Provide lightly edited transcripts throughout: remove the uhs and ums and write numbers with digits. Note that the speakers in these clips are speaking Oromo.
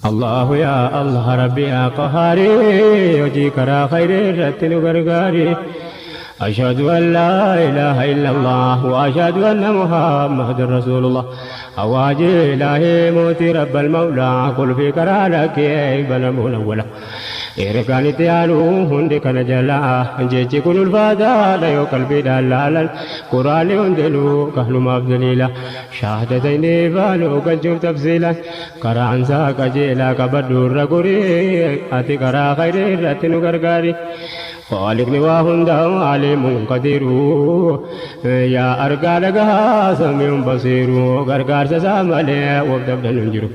Allahu yaa Allah Rabbi yaa Qahaarii hojii karaa khayrii irratti nu gargaari. أشهد أن لا إله إلا الله وأشهد أن محمد رسول الله. أواجه إلهي موتي رب المولى قل في كرالك بلمون أولا Ergaan itti aanu hundi kana jalaa jechi kun ulfaataadha yoo qalbiidhaan laalan quraanni hundinuu kanumaaf daliila shahaadatayni baanuu galchuuf tafsiilan karaan isaa qajeelaa qabadhu irra gorii ati karaa khayrii irratti nu gargaari. Khaliqni waa hundaa aliimun qadiiru yaa argaa dhagahaa samiun basiiru gargaarsa isaa malee of dabdan hin jiru.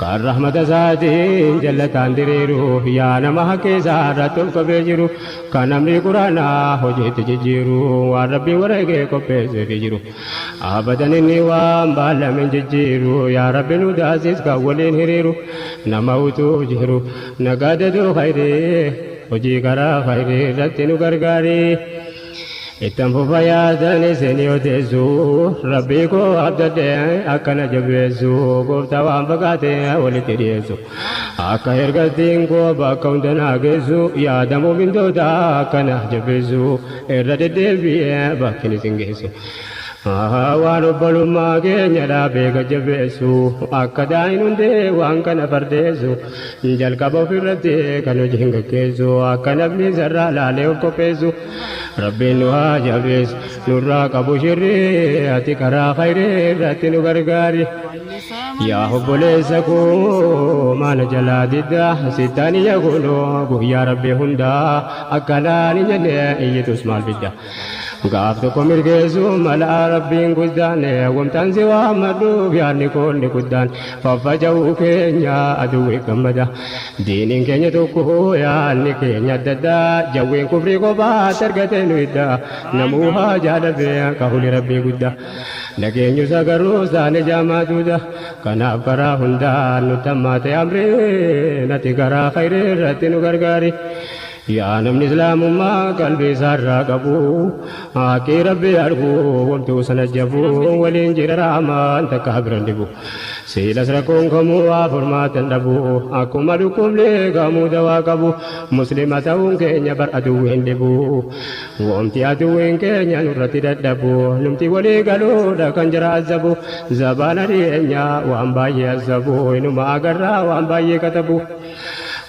Kan rahmata isaatiin jallataan diriiru yaa nama haqqi isaa irratti ol qabee jiru kan namni quraanaa hojiitti jijjiiru waan rabbiin wareegee qopheesseefi jiru. Abadan inni waan baallame hin jijjiiru yaa rabbi nu taasis kan waliin hiriiru nama utuu jiru nagaa daduu khayrii hojii karaa khayrii irratti nu gargaari. Ittan fufa yaadan isin yoo teessu rabbii koo abdadhee akkana jabeessu gooftaa waan fagaate walitti dhiyeessu akka ergattiin koo bakka hunda naa geessu yaada muumintoota akkana jabeessu irra deddeebi'ee bakkin isin geessu. Waan obbolummaa keenya dhaabee jabeessu akka daa'in hundee waan kana fardeessu jalqaba ofirratti kan hojii hin gaggeessu akka namni sarraa laalee of qopheessu rabbiin nu haa jabeessu nurraa qabu shirrii ati karaa khayrii irratti nu gargaari. Yaa obboleessa koo maana jalaa didda sittaan iyya kunoo guyyaa rabbii hundaa akkanaan hin jenne iyyitus maal fidda. Gaaf tokko mirgeessu mala rabbiin guddaan wamtaan si waammadhuuf yaadni koonni guddaan faffaca'uu keenya aduwwi gammada. Diiniin keenya tokko yaadni keenya adda addaa jawween kufrii kophaatti argate nu hidda namuu haa jaalabee kahuli rabbii guddaa. Nageenyu sagaruu isaanii jaamaa duuda kanaaf karaa hundaan nutti hammaate amrii nati karaa khayrii irratti nu gargaari. Yaa namni islaamummaa qalbii isaarraa qabu haqii rabbii argu wamtuu sana jabu waliin jira raamaan takka biran dhibu. Siilas rakkoon kamuu waa furmaatan dhabu akkuma dhukkubni kamuu dawaa qabu muslima ta'uun keenya bar aduwwiin dhibu. Wamti aduwwiin keenya nurratti dadhabu numti walii galuudha kan jira azabu zabaana dhiyeenya waan baay'ee azabu inuma agarraa waan baay'ee katabu.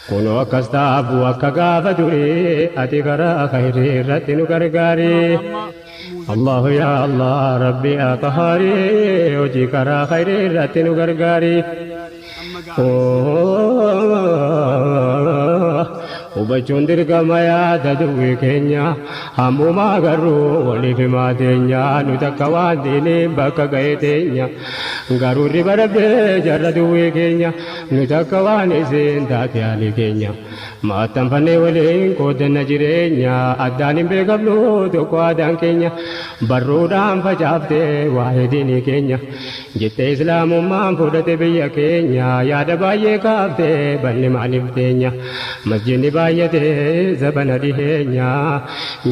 Kunoo akkas taafu akka gaafa durii ati karaa khayrii irratti nu gargaari. Allahu yaa Allah rabbi yaa qahaarii hojii karaa khayrii irratti nu gargaari. Hubachuun dirqama yaada duwwii keenya hammuma agarru waliif himaa teenya nu takka waan diiniin bakka ga'e teenya garuu riba dhabdee jarra duwwii keenya nu takka waan isin taate haalli keenya maxxanfannee waliin qoodanna jireenya addaan hin beekamnu tokko aadaan keenya barruudhaan facaaftee waa'ee diinii keenya jettee islaamummaan fudhate biyya keenya yaada baay'ee kaaftee banni maaliif teenya masjidni baay'atee zabana dhiheenya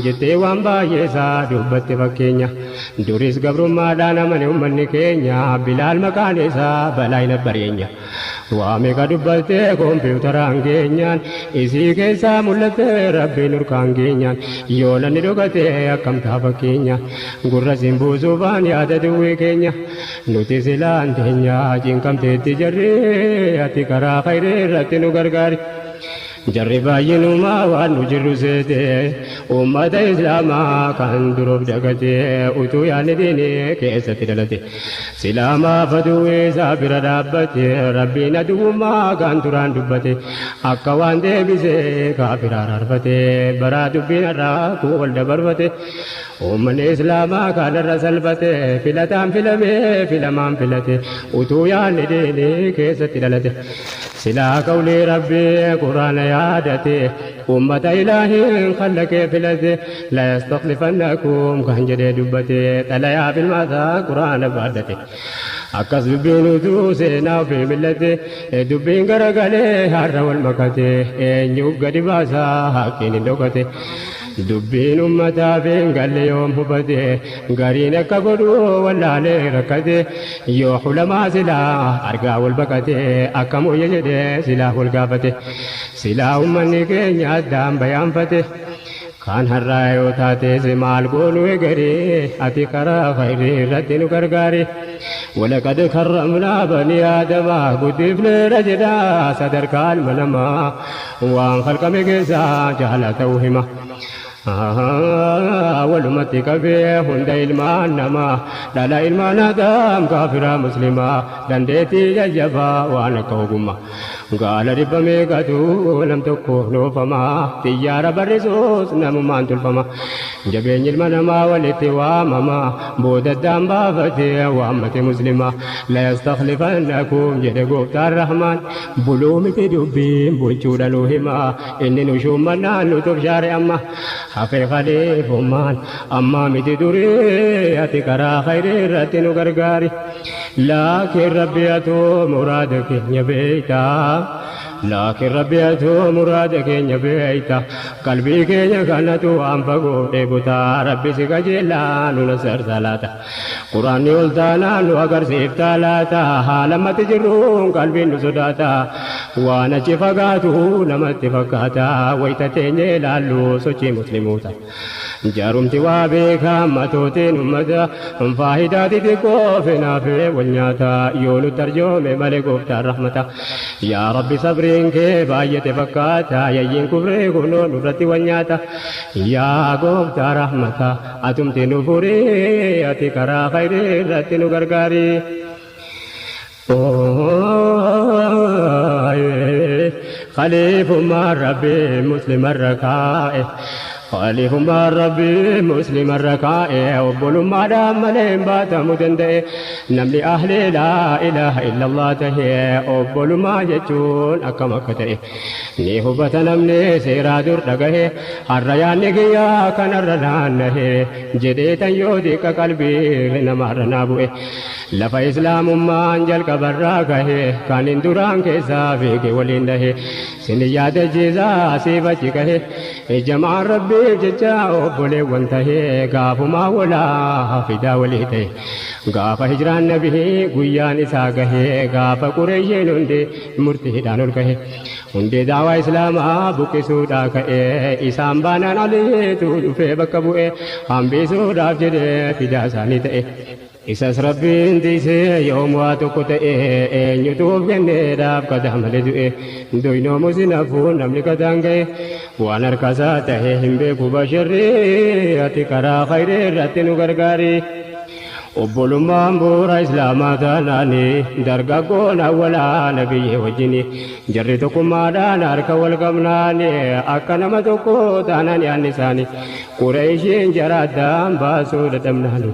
jettee waan baay'ee isaa dubbatte fakkeenya duris gabrummaadhaan amane ummanni keenya bilaal maqaan isaa balaa hin abbareenya waa meeqa dubbattee kompiitaraan keenyaan isii keessaa mul'atte rabbiin urkaan keenyaan yoo namni dhokate akkam ta'a fakkeenya gurra siin buusuufaan yaada duwwii keenya nuti silaan teenya cinqamteetti jarri ati karaa khayrii irratti nu gargaari. Jarri baay'inumaa waan nu jirru seete ummata islaamaa kan duroof dagate utuu yaadni diinii keessatti dhalate silaamaa faduu isaa bira dhaabbate rabbiin aduwwummaa kan duraan dubbate akka waan deebise kaafira araarfate baraa dubbiin irraa kun wal dabarfate uummanni islaamaa kanarra salphate filataan filamee filamaan filate utuu yaadni diinii keessatti dhalate. Silaa qawlii rabbii quraana yaadate ummata ilaahiin khallaqee filate la yastaklifannakum kan jedhee dubbate xalayaa filmaataa quraana baadhate. Akkas dubbiin utuu seenaa ofii millate dubbiin garagalee har'a wal makate eenyuuf gadi baasaa haqqiin hin dhokate. Dubbiin ummataaf hin galle yoom hubate, gariin akka godhu wallaalee rakkate. Yoo hulamaa silaa argaa wal baqate, akkam wayya jedhee silaa wal gaafate, silaa ummanni keenya addaan bayaanfate. Kan har'aa yoo taates maal goonu egeree? Ati karaa khayrii irratti nu gargaari. Walaqad karramnaa banii aadamaa, guddifneera jedha sadarkaa ilma namaa, waan khalqame keessaa jaalata'uu hima. Walumatti qabee hunda ilmaan namaa, dhala ilmaan Aadaam, kaafiraa muslimaa, dandeettii jajjabaa waan akka ogummaa. Gaala dhibba meeqatu nam tokkoof loofama, xiyyaara barrisuus namummaan tolfama. Jabeenyi ilma namaa walitti waamama, boodaddaan baafatee waammate muslima. La yastakhlifannakum jedhe gooftaan rahmaan, buluu miti dubbiin bulchuudha nu hima. Inni nu shuummannaan nu tufshaare, amma hafee khaliifummaan ammaa miti durii. Ati karaa khayrii irratti nu gargaari. Laakiin rabbi atuu muraada keenya beeyta, laakiin rabbi atuu muraada keenya beeyta, qalbii keenya kanatu waan fagoo dheebuta. Rabbi si qajeelaa nu nasarsa laata? Quraanni ol taanaan nu agarsiiftaa laata? Haala matti jirruun qalbiin nu sodaata, waan achi fagaatu namatti fakkaata. Wayita teenyee ilaallu sochii musliimoota, jaarumti waa beekaa matootiin ummata faayidaa xixiqqoo finaafee wal nyaata. Yoo nu tarjoome malee gooftaan rahmata, yaa rabbi sabriin kee baay'ate fakkaata. Yayyiin kufree kunoo nurratti wal nyaata. Yaa gooftaa rahmata, atumti nu furii, ati karaa khayrii irratti nu gargaari. Khaliifummaan rabbii muslimarra kaa'e, khaliifummaan rabbii muslimarra kaa'e, obbolummaadhaan malee hin baatamu danda'e. Namni ahli laa ilaaha illallah tahe, obbolummaa jechuun akkam akka ta'e ni hubata namni seeraa dur dhagahe. Har'a yaanni kiyyaa kanarra naannahe jedhee tan yoo xiqqa qalbii namarra naa bu'e. Lafa islaamummaan jalqabarraa kahe, kan hin duraan keessaa fiige waliin dhahe, sin yaadachiisaa siif achi kahe. Jamaan rabbiif jecha obboleewwan tahe, gaafumaa walaa fidaa walii ta'e. Gaafa hijraan nabii guyyaan isaa gahe, gaafa qureeshiin hundi murtiidhaan ol kahe, hundee daawaa islaamaa buqqisuudhaa ka'e. Isaan baanaan aliitu dhufee bakka bu'e, hambisuudhaaf jedhee fidaa isaanii ta'e. Isas rabbiin tiisee yoom waa tokko ta'e? Eenyutu of kenneedhaaf kataa malee du'e? Doynoomu sinafuu namni kataan ga'e, waan harkasaa ta'e hin beeku basharri. Ati karaa khayrii irratti nu gargaari. Obbolummaan bu'uura islaamaa taanaani, dargaggoon awwalaa nabiyyee wajjini, jarri tokkummaadhaan harka wal qabnaani, akka nama tokko taanaan yaanni isaanii, qureeshiin jara addaan baasuu dadhabnaani,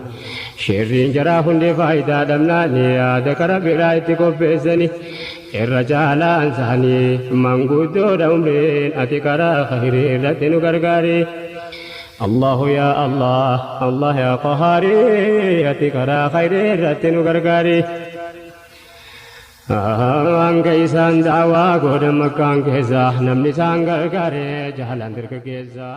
shirriin jaraa hundi faayidaa dhabnaani, yaada kara biraa itti qopheessani. Irra caalaan isaanii manguddoodha umriin. Ati karaa khayrii irratti nu gargaari. الله يا الله، الله يا قهاري، ati karaa khayrii irratti nu gargaari. Hanga isaan daawaa godhan makkaan keessa, namni isaan gargaare jaalaan dargaggeessa.